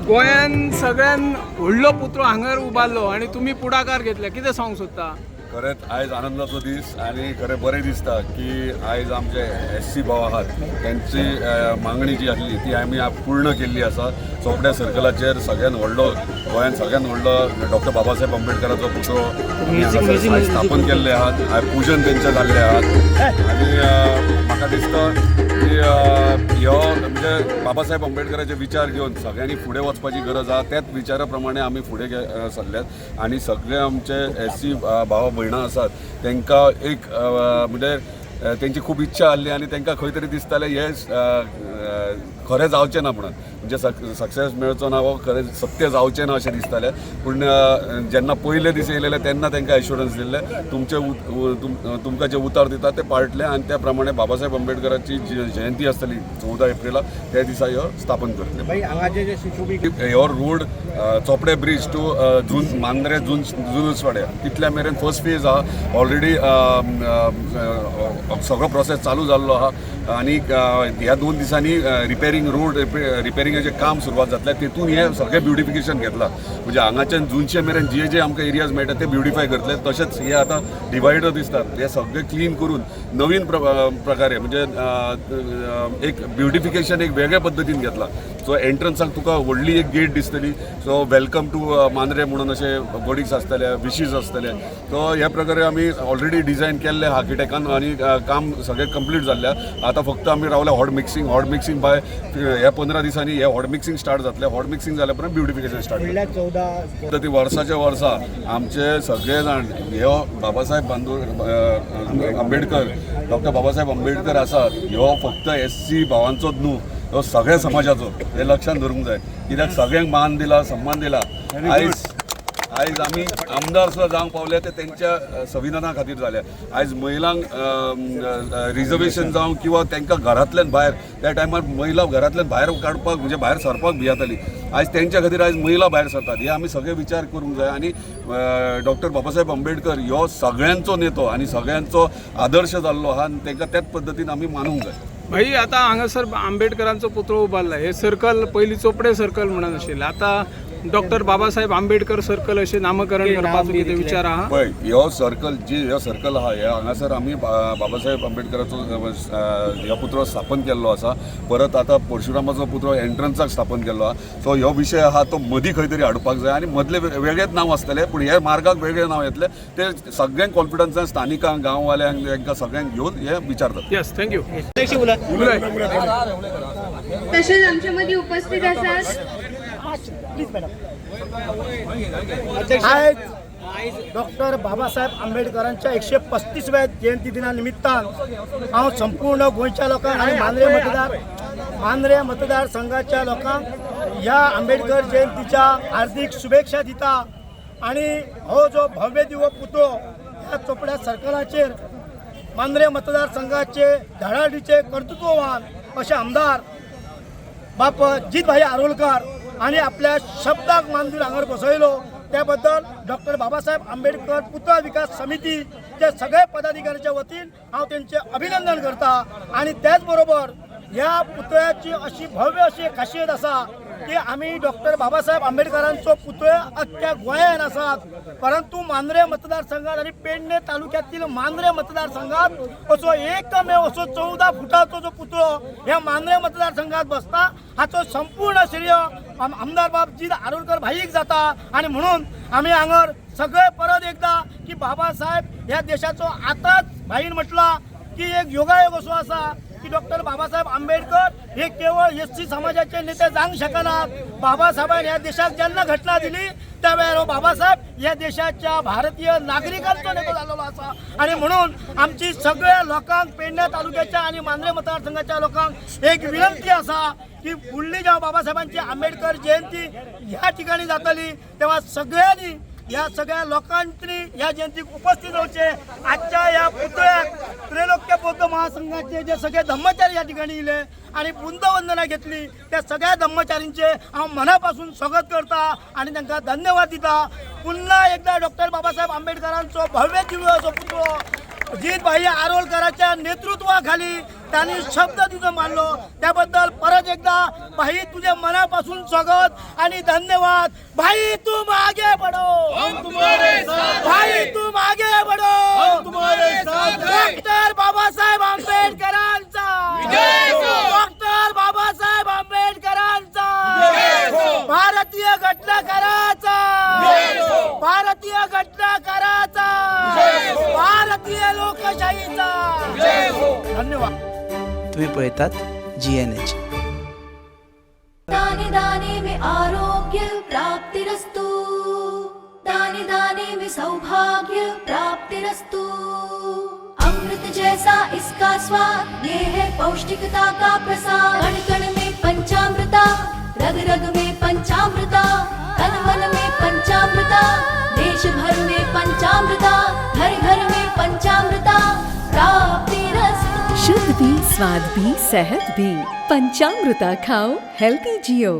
गोंयान सगळ्यान व्हडलो पुतळो हांगर उबारलो आनी तुमी पुढाकार घेतले, कितें सांगूंक सोदता? खरेंच आयज आनंदाचो दीस आनी खरें बरें दिसता की आयज आमचे एस सी भाव आहात, तांची मागणी जी आसली ती आमी पूर्ण केल्ली आसा. चोपड्या सर्कलाचेर सगळ्यात व्हडलो, गोंयांत सगळ्यात व्हडलो डॉक्टर बाबासाहेब आंबेडकराचो पुतळो आमी हांगासर आयज स्थापन केल्ले आहात. आयज पुजन तेंचें जाल्लें आहात आनी म्हाका दिसता की ह्यो म्हणजे बाबासाहेब आंबेडकराचे विचार घेवन सगळ्यांनी फुडें वचपाची गरज आहा. त्याच विचारा प्रमाणे आमी फुडें सरल्यात आनी सगळे आमचे एस सी भाव भयणां आसात, तांकां एक म्हणजे तेंची खूब इच्छा आहली आनी तांकां खंय तरी दिसतालें हे खरें जावचें ना म्हणून, म्हणजे सक्सेस मेळचो ना वो खरें सत्य जावचें ना अशें दिसतालें. पूण जेन्ना पयले दीस येयलेले तेन्ना तांकां एश्युरन्स दिल्लें, तुमचे तुमकां जे उतार दिता ते पाळटले आनी त्या प्रमाणे बाबासाहेब आंबेडकराची जी जयंती आसतली 14 एप्रिलाक, त्या दिसा ह्यो स्थापन करतले. भाई, हांगाचे जे सुशोभी हो रोड चोपडे ब्रिज टू जून मांद्रे जून जुनूसवाड्या तितल्या मेरेन फर्स्ट फेज आहा. ऑलरेडी सगळो प्रोसेस चालू जाल्लो आहा आनी ह्या 2 दिसांनी रिपेरींग रोड रिपेरिंगाचें काम सुरवात जातलें. तितून हें सगळें ब्युटिफिकेशन घेतलां, म्हणजे हांगाच्यान जुनशे मेरेन जे जे आमकां एरियाज मेळटा ते ब्युटिफाय करतले. तशेंच हे आतां डिवायडर दिसतात, हे सगळे क्लीन करून नवीन प्रकारे म्हणजे एक ब्युटिफिकेशन एक वेगळ्या पद्दतीन घेतला. सो एंट्रन्साक तुका व्हडली एक गेट दिसतली, सो welcome to Mandrem म्हणून अशे बोर्डिंग्स आसतले, विशीस आसतले. सो ह्या प्रकारे आमी ऑलरेडी डिझायन केल्ले आर्किटेक्टान आनी काम सगळें कंप्लीट जाल्लें. आतां फक्त आमी रावले hot mixing. Hot mixing bye ह्या 15 दिसांनी हे हॉट मिक्सिंग स्टार्ट जातलें. हॉट मिक्सिंग जाल्या उपरांत ब्युटिफिकेशन स्टार्ट. फुडल्या 14 तर ती वर्साच्या वर्सा आमचे सगळे जाण ह्यो बाबासाहेब बांदोड आंबेडकर, डॉक्टर बाबासाहेब आंबेडकर आसात, ह्यो फक्त एस सी भावांचोच न्हू, ह्यो सगळ्या समाजाचो हे लक्षात धरूंक जाय. कित्याक सगळ्यांक मान दिला, सन्मान दिला. आयज आयज आमी आमदार सुद्दां जावंक पावले ते तेंच्या संविधाना खातीर जाले. आयज महिलांक रिजर्वेशन जावं किंवा तांकां घरांतल्यान भायर, त्या टायमार महिला घरांतल्यान भायर काडपाक, म्हणजे भायर सरपाक भियेताली, आयज तेंच्या खातीर आयज महिला भायर सरतात. हे आमी सगळे विचार करूंक जाय आनी डॉक्टर बाबासाहेब आंबेडकर ह्यो सगळ्यांचो नेतो आनी सगळ्यांचो आदर्श जाल्लो आहा आनी तांकां त्याच पद्दतीन आमी मानूंक जाय. भाई, आता हांगासर आंबेडकरांचो पुतळो उबारला. हे सर्कल पयलीं चोपडे सर्कल म्हणून आशिल्लें, आता डॉक्टर बाबासाहेब आंबेडकर सर्कल अशें नामकरण करपाचो कितें विचार आहा? पळय, ह्यो सर्कल जी ह्यो सर्कल आहा, हे हांगासर आमी बाबासाहेब आंबेडकराचो ह्यो पुतळो स्थापन केल्लो आसा. परत आतां परशुरामाचो पुतळो एंट्रन्साक स्थापन केल्लो आहा. सो ह्यो विशय आहा तो मदीं खंय तरी हाडपाक जाय आनी मदले वेगळेच नांव आसतलें, पूण हे मार्गाक वेगळें नांव येतलें. ते सगळ्यांक कॉन्फिडन्सान, स्थानिकांक, गांववाल्यांक, तांकां सगळ्यांक घेवन हे विचारतात. Yes, thank you. उलय. तसेच आमच्या मध्ये उपस्थित आसात प्लीज मॅडम. आयज डॉक्टर बाबासाहेब आंबेडकरांच्या 135व्या जयंती दिनानिमित्तान हांव संपूर्ण गोंयच्या लोकांक आनी मांद्रे मतदारसंघाच्या लोकांक ह्या आंबेडकर जयंतीच्या हार्दिक शुभेच्छा दिता. आणि हो जो भव्य दिव्य पुतळो ह्या चोपड्या सर्कलाचेर मांद्रे मतदारसंघाचे धडाडीचे कर्तृत्ववान असे आमदार बाप जीतभाई आरोलकर आणि आपल्या शब्दाक मान दिवन हांगर बसयलो, त्याबद्दल डॉक्टर बाबासाहेब आंबेडकर पुतळा विकास समितीचे सगळे पदाधिकाऱ्याच्या वतीन हांव तेंचे अभिनंदन करता. आणि त्याच बरोबर ह्या पुतळ्याची अशी भव्य अशी एक खासियत आसा की आमी डॉक्टर बाबासाहेब आंबेडकरांचो पुतळे अख्ख्या गोंयान आसात, परंतु मांद्रे मतदारसंघात आणि पेडणे तालुक्यातील मांद्रे मतदारसंघात असो एकमेव असो 14 फुटाचो जो पुतळो ह्या मांद्रे मतदारसंघात बसता, हाचो संपूर्ण श्रेय आमदार बाब जीत आरोलकर भाईक जाता. आणि म्हणून आमी हांगर सगळे परत एकदा की बाबासाहेब ह्या देशाचो, आतांच भाईन म्हटला की एक योगायोग असो आसा की डॉक्टर बाबासाहेब आंबेडकर हे केवळ एस सी समाजाचे नेते जावंक शकनात. बाबासाहेबांनी ह्या देशाक जेन्ना घटना दिली त्या वेळार हो बाबासाहेब ह्या देशाच्या भारतीय नागरिकांचो नेतो जाल्लो आसा. आणि म्हणून आमची सगळ्या लोकांक, पेडणे तालुक्याच्या आणि मांद्रे मतदारसंघाच्या लोकांक एक विनंती आसा की फुडली जेव्हा बाबासाहेबांची आंबेडकर जयंती ह्या ठिकाणी जातली तेव्हा सगळ्यांनी, या सगळ्या लोकांनी या जयंतीक उपस्थित रावचे. आजच्या या पुतळ्याक त्रैलोक्य बौद्ध महासंघाचे जे सगळे धम्मचारी या ठिकाणी इले आणि बुद्धवंदना घेतली, त्या सगळ्या धम्मचारींचे हांव मनापासून स्वागत करता आणि तांकां धन्यवाद दिता. पुन्हा एकदा डॉक्टर बाबासाहेब आंबेडकरांचो भव्य दिव्य असो पुतळो जीत भाई आरोलकराच्या नेतृत्वाखाली त्यांनी शब्द तिथं मानलो. त्याबद्दल परत एकदा भाई तुझ्या मनापासून स्वागत आणि धन्यवाद. भाई तुम आगे बढो, भाई तुम आगे बढो. डॉक्टर बाबासाहेब आंबेडकरांचा, डॉक्टर बाबासाहेब आंबेडकरांचा, भारतीय घटनाकाराचा, भारतीय घटनाकाराचा, भारतीय लोकशाहीचा. धन्यवाद. तुम्ही पळयतात जीएनएच. दाने दाने में आरोग्य प्राप्तिरस्तु, दाने दाने में सौभाग्य प्राप्तिरस्तु. अमृत जैसा इसका स्वाद, ये है पौष्टिकता का प्रसाद. कण कण में पंचामृता, रग रग में पंचामृता, तन मन में पंचामृता, देश भर में पंचामृता, घर घर में पंचामृता प्राप्तिरस्तु. शुद्ध भी, स्वाद भी, सेहत भी. पंचामृता खाओ, हेल्दी जियो.